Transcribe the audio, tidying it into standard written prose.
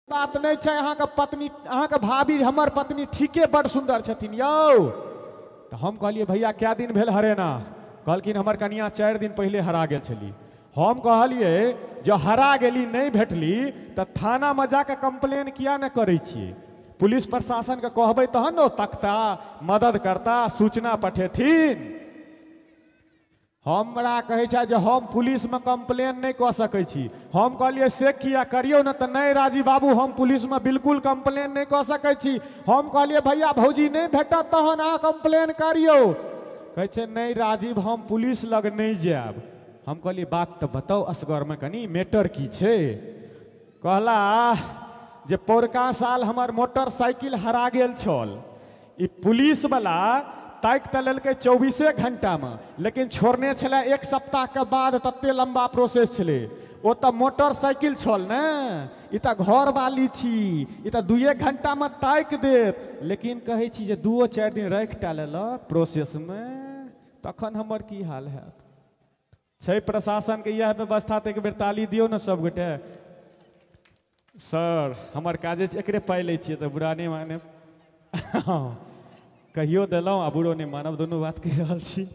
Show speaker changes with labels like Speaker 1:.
Speaker 1: बात नहि छै, अहाँके पत्नी, अहाँके भाभी हमर पत्नी ठीके बड़ सुन्दर छथिन यौ। तऽ हम कहलियै भैया कए दिन भेल हरेना? कहलखिन हमर कनिया 4 दिन पहिले हरा गेल छली। हम कहलियै जँ हरा गेली नहि भेटली तऽ थानामे जाकऽ कम्प्लेन किया नहि करै छियै? पुलिस प्रशासनके कहबै तहन ने ओ तकता, मदद करता, सूचना पठेथिन। हमरा कहै छै जे हम पुलिसमे कम्प्लेन नहि कऽ सकै छी। हम कहलियै से किया, करियौ ने। तऽ नहि राजीव बाबू, हम पुलिसमे बिल्कुल कम्प्लेन नहि कऽ सकै छी। हम कहलियै भैया भौजी नहि भेटत तहन अहाँ कम्प्लेन करियौ। कहै छै नहि राजीव, हम पुलिस लग नहि जायब। हम कहलियै बात तऽ बताउ असगरमे कनि, मैटर की छै? कहला जे पौरका साल हमर मोटरसाइकिल हरा गेल छल, ई पुलिसवला ताकि तऽ लेलकै 24 घंटामे, लेकिन छोड़ने छलै 1 सप्ताहके बाद, तते लम्बा प्रोसेस छलै। ओ तऽ मोटरसाइकिल छल ने, ई तऽ घरवाली छी, ई तऽ 2 घंटामे ताकि देत। लेकिन कहै छी जे 2-4 दिन राखि टा लेलक प्रोसेसमे, तखन हमर की हाल हैत? छै प्रशासनके इएह व्यवस्था, तऽ एक बेर ताली दियौ ने सबगोटे। सर हमर काजे एकरे पाइ लै छियै तऽ बुरा नहि माने, कहियो देलहुँ आ बुरो नहि मानब, दुनू बात कहि रहल छी।